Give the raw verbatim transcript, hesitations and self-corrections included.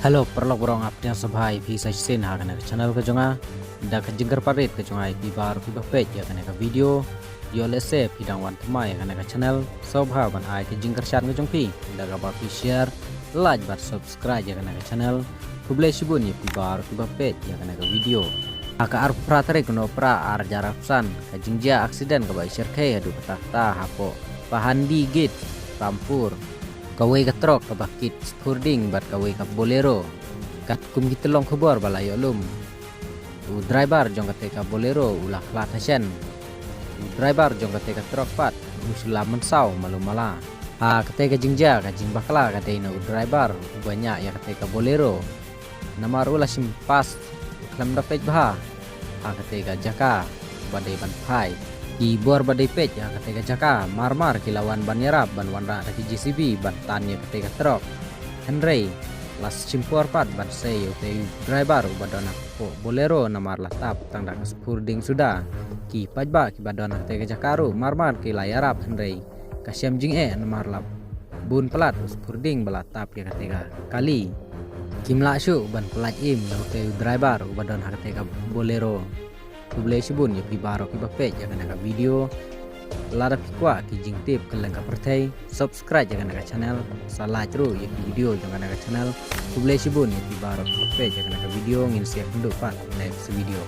Hello paralok baroh, nga pdiang sngewbha ïa phi sa shisien ha kane ka channel ka jong nga. Da ka jingkyrpad rit ka jong nga ïa phi baroh kiba peit ïa kane ka video. Ïoh lehse phi dang wan thymmai ïa kane ka channel, sngewbha ban ai ka jingkyrshan ka jong phi da kaba phi share, like bad subscribe ïa kane ka channel. Khublei shibun ïa phi baroh kiba peit ïa kane ka video. Ha ka arphew phra tarik u Nohprah ar hajar arphew san, ka jingjia aksiden kaba i shyrkhei haduh katta katta hapoh Pahandi Gate, Rampur. Kawei ka trok kaba kit spurding bad kawei ka Bolero. Katkum ki tyllong khubor ba la ïoh lum, u driver jong katei ka Bolero u la khlad hashen. U driver jong katei ka trok pat um shu lam mynsaw malu mala. Ha katei ka jingjia, ka jingbakla ka dei na u driver uba ñiah ïa katei ka Bolero, namar u la shim pass khlem da peit bha ha katei ka jaka ba dei ban phai. Ki bor ba dei peit ha katei ka jaka mar mar ki la wan ban ïarap, ban wanrah da ki J C B ban tan ïa katei ka trok. Hynrei la shim por pat ban sei ïa utei u driver uba don hapoh Bolero namar la tap tang da ka spurding suda. Ki paidbah kiba don ha katei ka jaka ruh mar mar ki la ïarap, hynrei ka shem jingeh namar la bun palat u spurding ba la tap ïa katei ka kali. Kim lah shuh ban pyllait im ïa utei u driver uba don ha katei ka Bolero. Khublei shibun ïa phi baroh kiba peit ïa kane ka video. Lada phi kwah ki jingtip kylleng ka pyrthei, subscribe ïa kane ka channel, sa like ruh ïa ki video jong kane ka channel. Khublei shibun ïa phi baroh kiba peit ïa kane ka video, ngin sa ïakynduh pat next video.